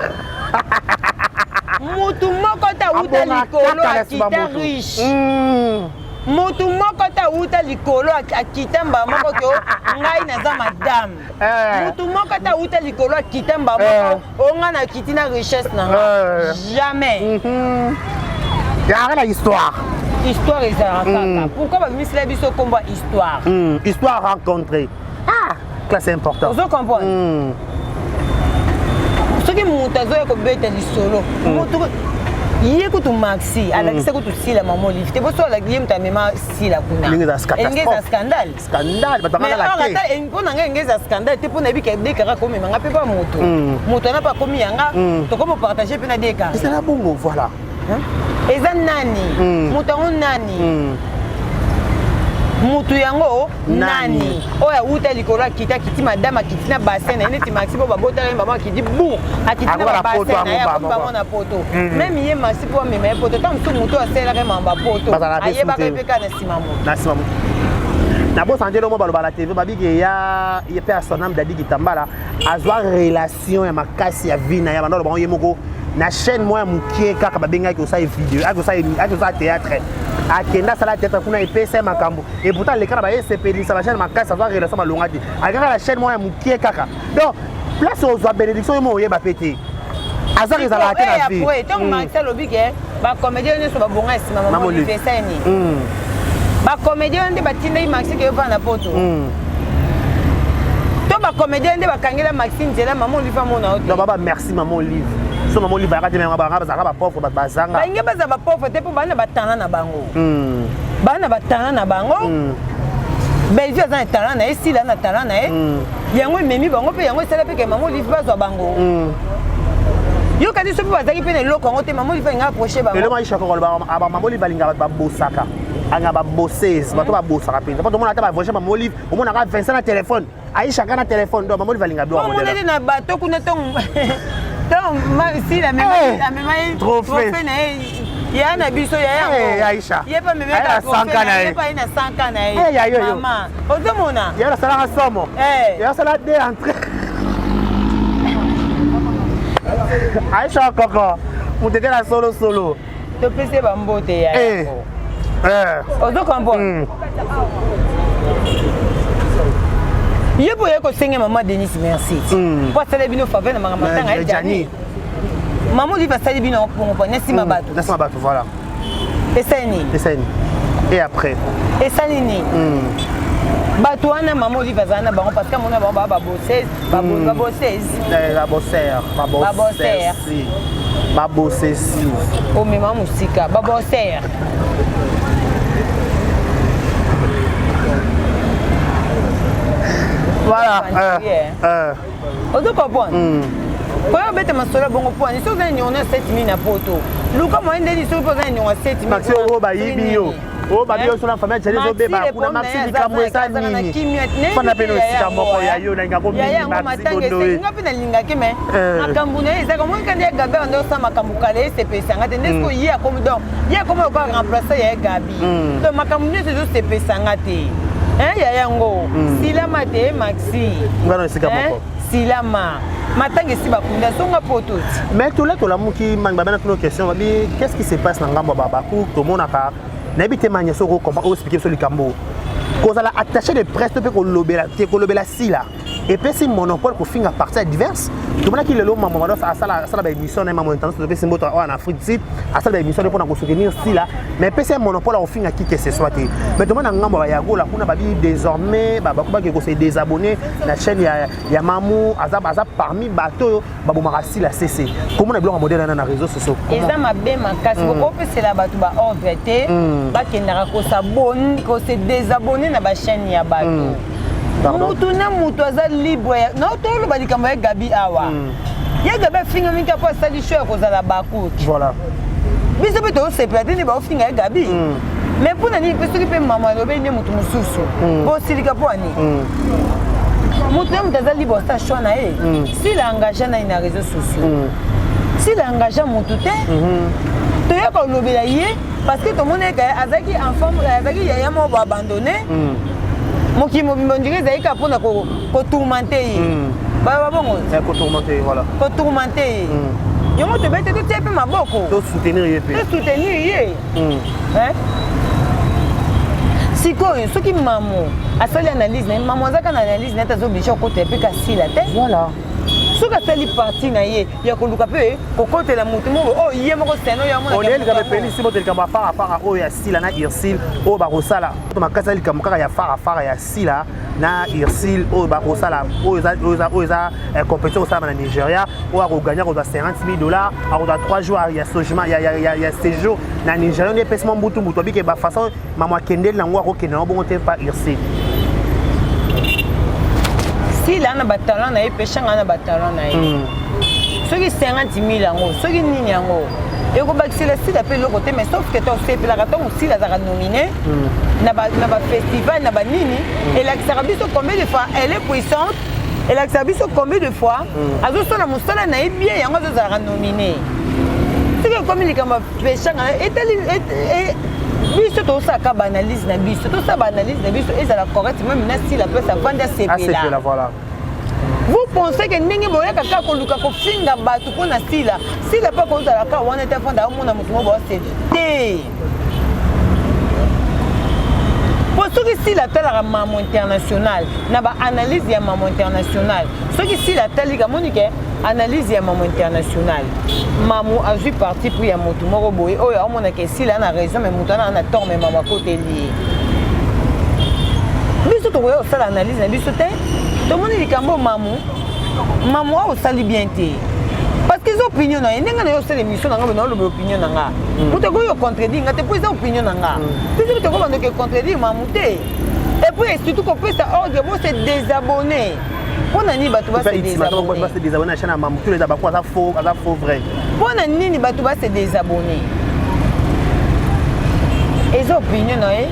Mutu moko te awuta likolo akita riche. Mutu moko te awuta likolo akita mbala moko ke ngai naza madame. Mutu moko te awuta likolo akita mbala moko o ngai nakiti na richesse na nga. Jamais. Yaka na histoire. Histoire ezalaka kaka. Pourquoi babimisela biso nkombo ya histoire? Histoire rencontrée, ah, classe important. Ozo comprendre? Soki moto azoya kobeta lisolo, moto ye kutu Maxi alakisa kutu Sila Mama Olive te. Boso ye moto amema Sila kuna. Ndenge eza scandale. Scandale, bato bangalala te. Mpo na ngai, enge eza scandale te, mpo nayebi ke dekaka komema nga mpe pa moto, moto wana mpe akomi yanga, tokomi partage mpe na deka. Ezala bongo, voilà. Eza nani moto yango? Nani mutu yango? Nani oyo awuta likolo akiti, akiti madame, akiti na bassin na ye neti Maxi mpo babotala ye mama, akiti bu, akiti na babassin na ye, akomi bango na poto. Même ye Maxi, mpo amema ye poto, ntango mosusu motu asalelaka ye mamba poto, ayebaka ye mpe kaka na nsima motu. Na nsima motu. Nabosana te, lomo baloba na TV babiki ya ye mpe ya sonam Dadi Kitambala azwa relation ya makasi ya vie na ye. Banda olobango ye moko na chaîne moko ya mokie kaka babengaki osala video, akosala théâtre, akende asala théâtre kuna, epesa ye makambo. Et pourtant aleka na bayesepelisa bachaîne makasi, azwa relation malonga te, alekaka na chaîne moko ya mokie kaka. Donc place ozwa bénédiction, yo mo oyeba mpe te, azaka ezalaka te na vie. Ntango Maxi alobi ke bacomédien nyonso babonga nsima Mama Olive, esani bacomédien nde batindaki Maxi ke ovanda na poto, to bacomédien nde bakangela Maxi nzela Mama Olive amona yo te? Non, baba, merci Mama Olive. So Mama Olive ayaka te, me banga bazalaka bapauvre, bato bazanga. Balingi baza bapauvre te, mpo baa na batala na bango, baa na batala na bango. Bellevue aza na talent na ye, Sila na talent na ye, yango ememi bango mpe yango esala mpe ke Mama Olive bazwa bango. Yoka te, soki bazalaki mpe na eloko yango te, Mama Olive alinga approche bango. Eloko Aisha koloba, Mama Olive alingaka bato babosaka, alingaka babosese, bato babosaka mpenza, mpo tomona ata bavoyage Mama Olive, omonaka Vincent na telefone, Aisha ka na telefone. Donc Mama Olive alingaka biloko. Omona te na bato kuna, ntongo Sila amema ye trophée na ye. Ya na biso ya yango. Eh, Aisha. Ye pa memeka Aye na 100 na ye. Ye pa ye na 100 na ye. Eh, ya yo yo. Mama, ozomona? Ya nasalaka somo. Eh. Ya nasala de entrée. Aisha koko. Moto na solo solo. Topesi ye bambote ya Eh. yango. Eh. Ozo comprendre? Ye mpo oye kosenga mama Denis merci. Po asala bino faveur na makambo matanga ya Gianni. Mama Olive asali bino yango mpongo mpo na nsima bato. Na nsima bato, voilà. Esali nini? Esali nini? Et après? Esali nini? Bato wana mama Olive azala na bango parce que amona bango baa babosese, babosese. Babosere, Babosere. Babosesi. Omema mosika, babosere. Voilà. Ozo comprendre? Koya obeta masolo ya bongo mpo ani soki oza na niongo na 7000 na poto, luka moyen ndeni soki mpo oza na niongo ya 7000. Maxi oyo bayibi yo. Oyo babi yo na famille Jali ezobeba kuna. Maxi, likambo eza nini? Fanda mpe na esika moko ya yo nalinga ko mingi Maxi Bondoe. Nga mpe nalingaki me makambo na ye ezaka moi kandi ya Gabi ando osala makambo kala esepesanga te. Nde sikoyo ye akomi, donc ye akomi lokola remplace ya ye Gabi, donc makambo nyonso ezosepesanga te. Ya yango silama te, Maxi. Nga na esika moko. Silama matanga esi bakunda, songa poto ti. Mais tola tolamuki mangi babena tuna question babi: qu'est-ce qui se passe na ngambo ya babaku? Tomonaka, nayebi te mania soki okompa oexpliquer biso likambo kozala attaché de presse to mpe kolobela te, kolobela sila epesi monopole kofinga parti adverse. Tomonaki lelo mama Mados asala baémission na ye, mama international, topesi mboto oyo na Afrique du Sud, asala baémission nde mpona kosoutenir sila, mais epesi ye monopole ya kofinga qui que ce soit te. Mais tomona ngambo ya bayagola kuna, babi désormais baku bake kose désabonner na chaîne ya mamu aza parmi bato oyo babomaka sila cc. Komona biloko ya modèle wana na réseaux sociaux? Eza mabe makasi. Bokopesela bato baordre te bakendaka kose désabonner na bachaîne ya bato. Pardon? Mutu na mutu aza libre na toloba likambo ya Gabi awa. Ye Gabi afingami kaka mpo asali show ya kozala bakuki. Biso mpe tozosepela te nde baofinga ye Gabi, mais mpona nini mpe soki mpe mama alobeli nde motu mosusu bosilika? Mpo ani motu na moto aza libre asa choix na ye. S'il engage nani na réseaux sociaux, s'il engage motu te, toya kolobela ye parce que tomoni eke azalaki enfant, azalaki yaya moko boabandonné mokili mobimba, ondire ezalaki kaka mpona kotourmenter ye, baloba bongo. Kotourmenter, voilà. Kotourmenter ye, yango tobe te totia mpe maboko. Tosoutenir ye mpe. Tosoutenir ye. Hein? Sikoyo soki mamo asali analyse na ye, mamo azaka na analyse na ye te, aza obligé kokotela mpe kasila te. Soki asali parti na ye ya koluka mpe kokotela motu moko oyo ye moko seno yo. Olie likambo epelisi moto, likambo ya farafara oyo ya sila na Ursile oyo bakosala to makasi ya likambo kaka ya farafara ya sila na Ursile oyo bakosala, oyo eza compétition kosalama na Nigeria, oyo akogagner akozwa 50 000 $, akozwa 3 jours ya sogement ya séjour na Nigeria. Nde epesi mwa mbutu mbutu abike bafaçon mamo akendeli nango, akokende nango bongo te pa Ursile. Sila na batalent na ye, peshanga na batalent na ye. Soki 50 000 yango, soki nini yango, ekobakisela sila mpe eloko te. Mais sauf que tosepelaka ntango sila azalaka nominé na bafestival na banini, elakisaka biso combien de fois elle est puissante, elakisaka biso combien de fois azosala mosala na ye bien, yango azozalaka nominé. Soki ekomi likambo ya peshanga, etali biso. Tosalaka baanalyse na biso, tosala baanalyse na biso ezala correct, même na sila place avandi asepela. Asepela, voilà. Vous pensez que ndenge boyaka kaka koluka kofinga bato mpo na sila, sila mpe kozala kaka wana te, afanda amona moto moko baose te? Mpo soki sila atalaka mamo international na baanalyse ya mamo international, soki sila atalika amoni ke analyse ya mamo international, mamu azwi parti pris ya motu moko boye oyo aomonaka esila na raison, mais moto wana na tort, mais mamu akoteli ye, biso tokoya kosala analyse na biso te. Tomoni likambo mamu, mamu awa osali bien te, parce que eza opinion na ye. Ndenge na yo osala émission na nga, boye naoloba opinion na nga, moto akoki kocontredire nga te mpo eza opinion na nga. Biso tokoki bandoki contredire mamu te. Et puis surtout kopesa ordre bose désabonner, mpo na nini bato base désabonner? Base désabonner na chaîne ya mamu, tout eza bako aza faux, aza faux vrai. Mpo na nini bato base désabonner? Eza opinion na ye.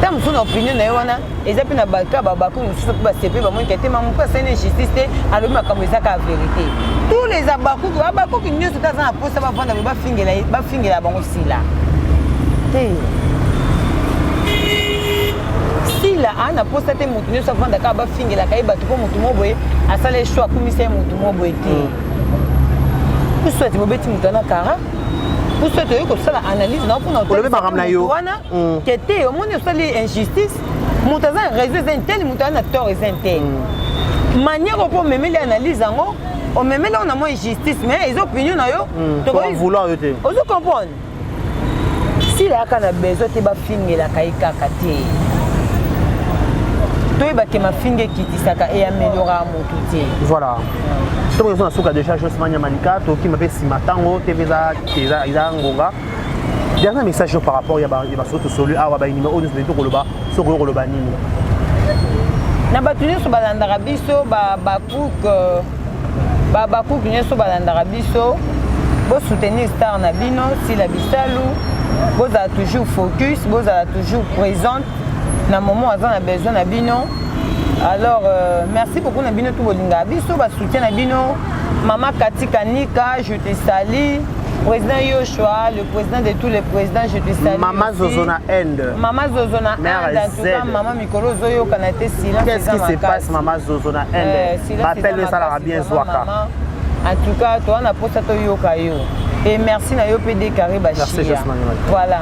Ntango mosusu na opinion na ye wana eza mpe na bato ya babaku mosusu mpe basepe bamoni ke te mamu mpe asali na injustice te, alobi makambo eza kaka vérité. Tous les abakuki, abakuki nyonso te aza na mposa bavanda boye bafingela bafingela bango Sila te. Sila aa na mposa te motu nyonso avanda kaka bafingelaka ye bato mpo motu moko boye asala ye choix, akumisa ye motu moko boye te. Kuswati bobeti moto wana kara kuswati oye kosala analyse na mpona Olobi makambo na yo. Wana ke te omoni osali injustice, moto aza na raison eza intel, moto aza na tort eza intel. Manière opo omemeli analyse yango, omemeli yango na mwa injustice, mais eza opinion na yo. Vouloir yo te. Ozo comprendre, Sila yaka na besoin te bafingelaka ye kaka te. Toyebake mafinga ekitisaka e amélioraka motu te. Voilà, tokoki so na suka déjà. Josmania Malika, tokima mpe nsima ntango te mpe eza ngonga. Dernier message par rapport ya basoki tosoli awa, banuméro oyo nyonso tolingi tokoloba, soki oyo koloba nini? Na bato nyonso balandaka biso, bacook, babakuki nyonso balandaka biso, bosoutenir star na bino Sila Bisalu. Bozala toujours focus, bozala toujours présente na moment aza na besoin na bino. Alors merci beaucoup na bino tu bolingaka biso, basoutien na bino. Mama Kati Kanika, je te salue. Président Yoshua, le président de tous les présidents, je te salue. Mama aussi. Zozo na Inde. Mama Zozo na Mère Inde, en tout cas, Z. Mama Mikolo ozoyokana te, silence. Qu'est-ce qui se passe, Mama Zozo na Inde? Bapele esalaka bien, zwaka. En tout cas, toa na posa toyoka yo. Et merci na yo mpe Décarré Merci, Bachia. Josman Yamani. Voilà.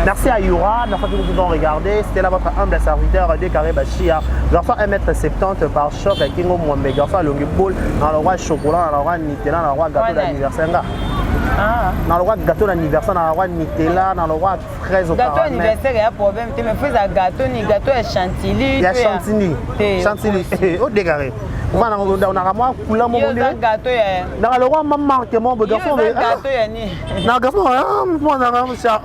Merci à Yura, merci à tous ceux qui ont regardé. C'était là votre humble serviteur Décarré Bachia. Garçon 1m70 par choc à Kingo Mwambe. Garçon à longue boule, dans le roi chocolat, dans le roi Nutella, dans le roi gâteau Voilà. d'anniversaire. Nga. Ah. Dans le roi gâteau d'anniversaire, dans le roi Nutella, dans le roi fraise au Gâteau caramel. anniversaire ya problème te, mais faut eza gâteau ni gâteau ya chantilly. Il y a To ya- chantilly. Te. Chantilly. Au Décarré. Voilà, on a moi couleur mon Yo oza gâteau ya Dans le roi, ma marque, mon yo garçon. oza gâteau ya nini? Na garçon, ah, moi, na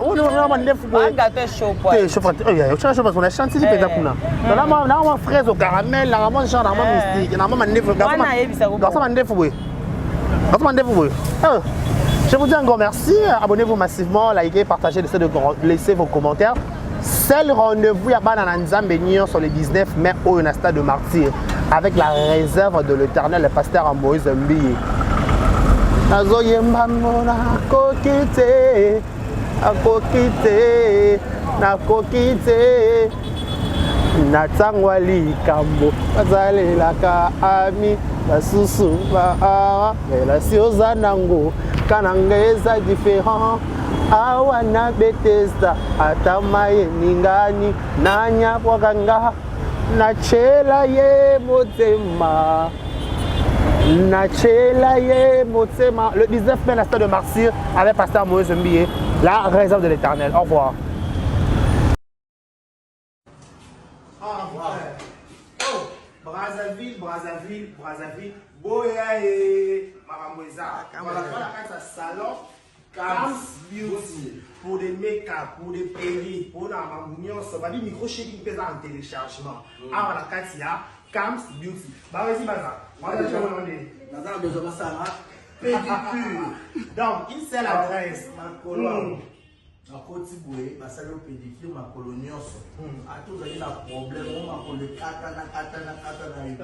oh, non, non, ndefu Ah, gâteau ya chopo. Te chauffe, eh, chauffe parce qu'on a chantilly mpenza kuna. Na ma na ma fraise au caramel, na ma genre, na ma mystique, na ma mandefu garçon. Wana ayebisa ko. Garçon mandefu boye. Garçon mandefu boye. Ah. Je vous dis encore merci. Abonnez-vous massivement, likez, partagez, laissez vos commentaires. C'est le rendez-vous ya bana na Nzambe nyonso le 19 mai oyo na stade de Martyr avec la réserve de l'Éternel, le pasteur Moïse Mbiye. Nazoyemba ngo nakoki te, nakoki te, nakoki te na ntango ya likambo bazalelaka ami basusu ba relation oza nango ka na ngai eza différent. Awa na Betesda ata mai eningani nanyabwaka nga natyela ye motema, natyela ye motema. Le 19 mai na stade de Martyr avec pasteur Moïse Mbiye, la réserve de l'Éternel. Au revoir. Ah, oh, Brazzaville, Brazzaville, Brazzaville, boya e makambo eza. Voilà, voilà kati ya salon Cams Beauty pour des make-up, pour des perruques, pour na makambo nyonso. Babi micro shaking mpe eza en téléchargement. Awa na kati ya Cams Beauty. Bawezi baza. Naza na besoin basala pédicure. Donc, une seule adresse. Makolo awa nakoti boye, basali yo pédicure makolo nyonso. Ata ozali na problème o makolo ekatana katana katana yo,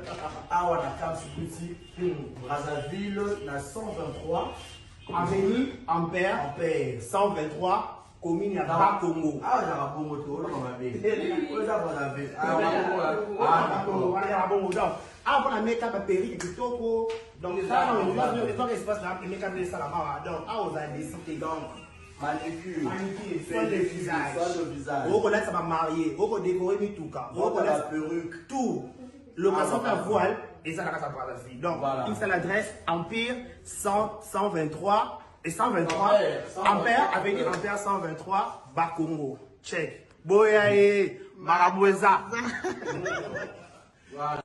awa na Cams Beauty, Brazzaville, na 123 Avenue Ampère, Ampère 123, commune ya Bakongo. Awa ezaka bongo te, oloba mabe, oyo eza Brazzaville. Wana ya bongo. Donc, awa mpona make-up, baperruque kitoko. Donc, ezwaka espace na make-up nde esalama awa. Donc, awa ozala décide. Donc manicure, manicure, soin de visage, soin de visage, okolatisa bamariés, okodécorer mituka, okola perruque, tout location mpe voile eza na kati ya Brazzaville. Donc Voilà. une seule adresse, Empire 100, 123 et 123 Ampère, 123. Ampère, avenue Ampère 123, Bakongo. Check, boya ye makambo eza. Voilà.